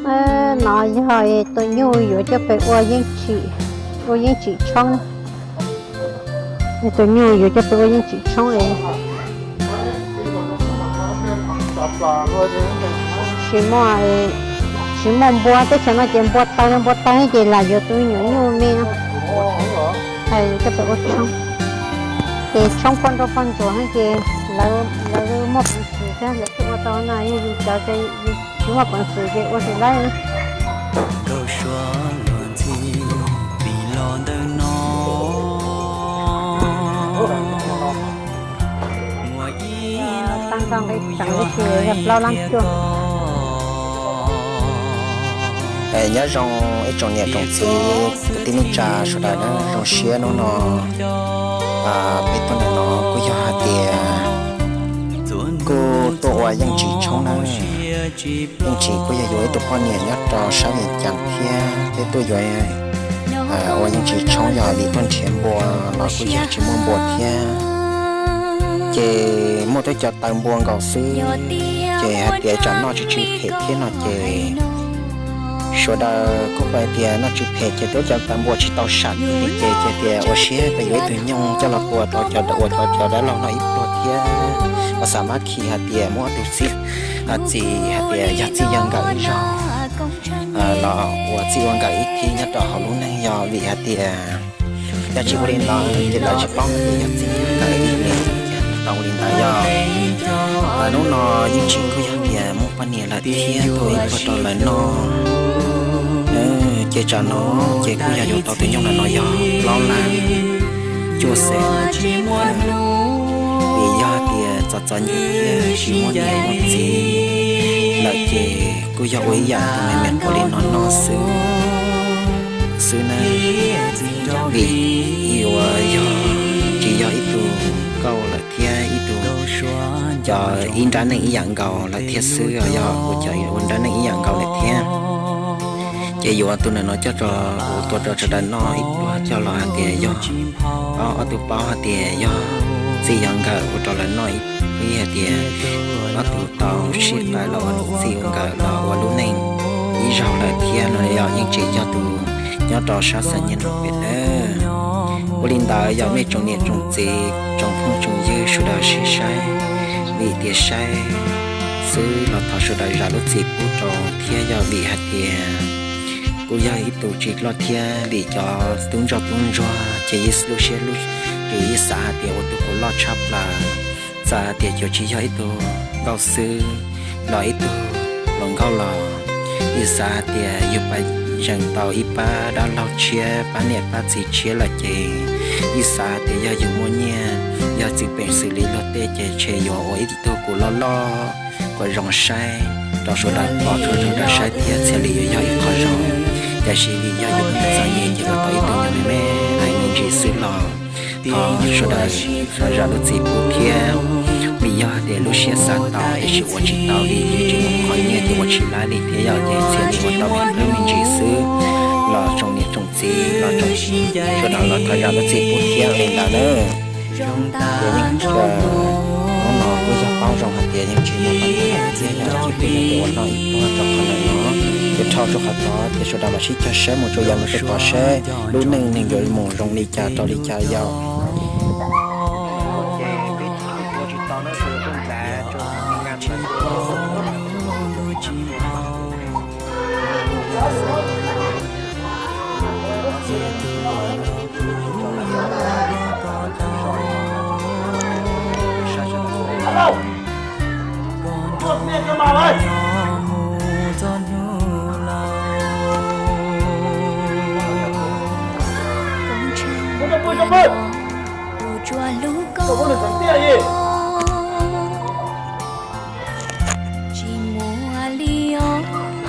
No yog tus nyuj yuav coj pem ua yeej tsim, ua yeej tsim tshoob. Tus nyuj yuav coj pem ua yeej tsim tshoob es tsis muaj, tsis muaj npua, teb chaws no ces npua tawg npua tawg ces lam yuav tus me nyuam nyuj me no. Hais coj pem ua tshoob, ces tshoob poj nrauj poj ntsuam ces lawv muaj peev xwm thiab lawv thiaj ua tau no, yog yus cov tsis muaj peev xwm ces ua tsis laib. Tag nrho nqe tseem ib txhis yog plaub lab cuaj. Nyob zoo ib tsoom niam tsoom txiv kwv tij neej tsa sawv daws na, zoo siab hnub no peb tuaj ntawm no kuj yog hais tias kuj tuaj ua yeej tsim tshoob na. Yeej tsim kuj yog yuav ib tug poj niam nyob rau sab Vias Cas thiab peb tuaj yuav ua yeej tsim tshoob yog vim tuaj nrhiav npua los kuj yog tsis muaj npua thiab. Ces muaj tej cov taw npua nkaus xwb, ces hais tias tsam noj tsis tsw phem thiab no ces sawv daws kuj hais tias noj tsw phem ces tej cov taw npua tsis tau sam ces ces tias ua siab peb yuav ib tug nyuj coj los tua rau cov ua rau cov dab laug noj ib pluag thiab. Ua xam mab khi hais tias muab ob tug txij, txim hais tias yog txij yog nkawm ib zaug los ua txij ua nkawm ib thib nyob rau hauv lub neej yog vim hais tias yog tsis ua li ntawd ces lawv tsis paub hais tias yog txij yog nkawm ib leeg. Tau ua li ntawd yog hnub no yeej tsis kuj yog tias muaj poj niam lawm thiab tuaj ib pluag rau lawv noj. Ces tsam no ces kuj yog yuav tau tus nyuj no yog plaub lab cuaj xees. Vim yog hais tias txom txom nyem thiab tsis muaj niam muaj txiv lawm ces kuj yog ua ib yam tus me me ua li no noj xwb, xwb na. Vim yuav yog tsis yog ib tug nkauj lawm thiab ib tug cov ib nrab neej ib yam nkaus lawm thiab xwb, yog ua cov ua nrab neej ib yam nkaus lawm thiab. Ces yuav tus ntawm no coj ua tua rau sawv daws noj ib pluag coj los hais tias yog ob tug paub hais tias yog txij yog nkawm ua rau lawv noj ib hais tias ob tug tau sib qawm los ua txij ua nkawm los ua lub neej ib zaug lawm thiab no yog yeej tsis yog tus nyob rau sab Xam Nyas Nroog pem nawb. Ua li ntawd yog mej tsoom niam tsoom txiv tsoom phooj tsoom ywg sawv daws sib saib, vim tias saib xwb los thov sawv daws zam lub txim pub rau thiab yog vim hais tias kuj yog ib tug tsis loj thiab vim cov tub ntsuag tub ntsuag ces yeej lub siab lub ntsws yeej xav hais tias ua tus kuv loj tshaj plaws, xav hais tias yuav tsis yog ib tug nkauj xwb los ib tug hluas nkauj los yeej xav hais tias yus pab zeem tau ib pab dab laug tshiab pab niam pab txiv tshiab lawm ces yeej xav hais tias yog yus muaj nyiaj yog txwm peem xws li luag tej ces tshe yuav ua ib tug kuv loj loj kom zoo saib rau sawv daws pom rau sawv daws saib thiab txhia li yuav yog ib qho zoo. Tiam sis vim yog yus txom nyem ces ua tau ib tug nyuag me me hais me ntsis xwb los thov sawv daws zam lub txim pub thiab. Vim yog hais tias lub siab xav tau tiam sis ua tsis tau li, yus tsis muaj qhov nyiaj ces ua tsis laib li thiab yog ces txhia li ua tau me ntsis xwb los tsoom niam tsoom txiv los tsoom sawv daws los thov zam lub txim pub thiab li ntawd na. Ces yeej hnub no kuj yog paub zoo hais tias yeej tsis muaj poj niam thiab yog tsis pom yog tus ua noj ib pluag rau qhov ntawm no. Ces dhau rau qhov tod ces sawv daws mam sib cog saib mus rau yav mus rau tod saib lub neej neeg yuav mus zoo li cas rau li cas yom.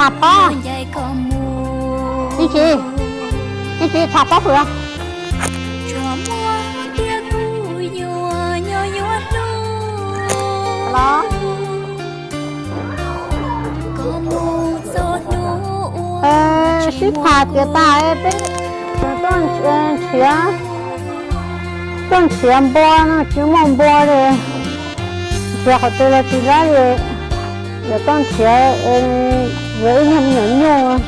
Tham pob, ib tsis, ib tsis tham pob hwm. Sib tham tias tas peb tuaj nrhiav npua no tsis muaj npua li, nrhiav qhov twg los tsis laib li. Yuav tuaj nrhiav yuav ib nyuag me nyuam nyuj.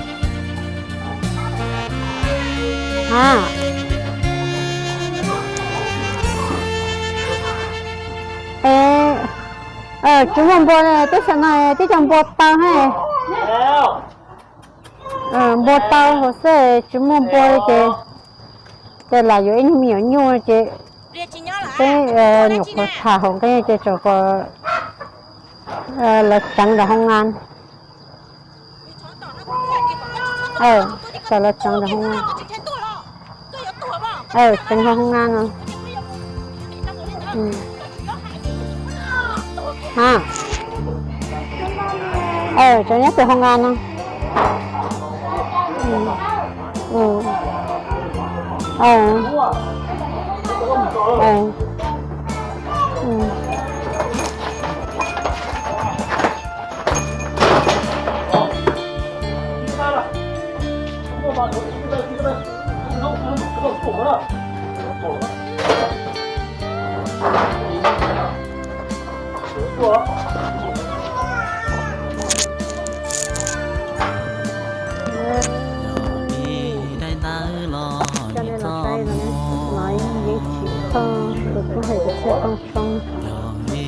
A, tsis muaj npua, teb chaws no tib co npua taw he. Npua taw hauv xwb tsis muaj npua li ces, ces lam yuav ib nyuag me nyuam nyuj ces peb nyuam qhuav tham hauv nqe ces tsam ko lawv tseev ntawm hoo nga. Tsam lawv tseev ntawm hoo nga. Tseev hoo nga no. A, tseev nyob pem hoo nga no. Coj nej los saib no, yeej tsis txog tus tub hais tias txhiaj tooj tshoob. Yog me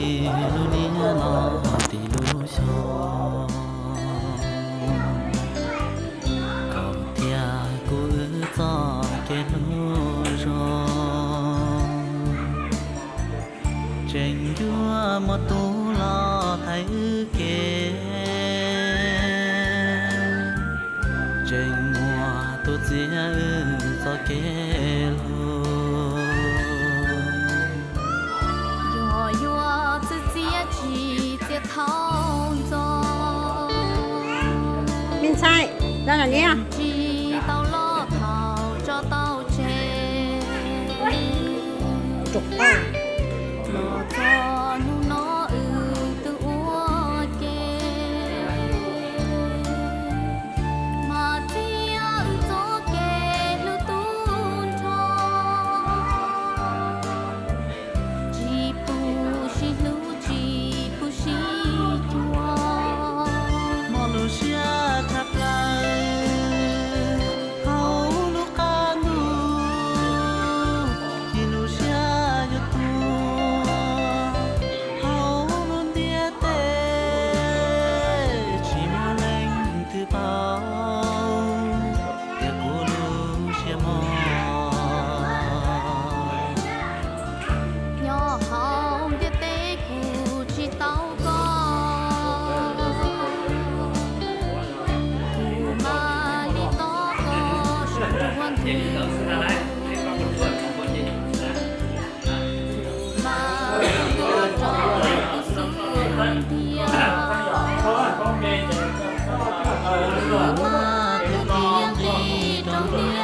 lub niag no tim lub xyoo, kom tiag kuv wb txoj kev hlub zoo. Tseem ncuab muaj tus los thaiv wb kev, tseem muaj tus txiav wb txoj kev hlub. Yog yuav txwv txiav tsis txiav thaum ntxov, me ntxhais, tsis tau loj thaum tso tau tseg. Los txog hnub no wb twb ua ke, mas txiav wb txoj kev hlub tu nrho. Tsis pub sib hlub tsis pub sib cuag, muaj lub siab tshaj plaws hauv lub qab ntuj, cia lub siab yuav tuag hauv lub ntiaj teb. Tsis muaj leej twg paub tias kuv lub siab mog. Nyob hauv ntiaj teb kuv tsis tau koj, kuv mam li tos koj saum nruab ntug. Kuv mam li tos koj rau kuv xub ntiag, kuv mam khaws tiaj nqis rau hli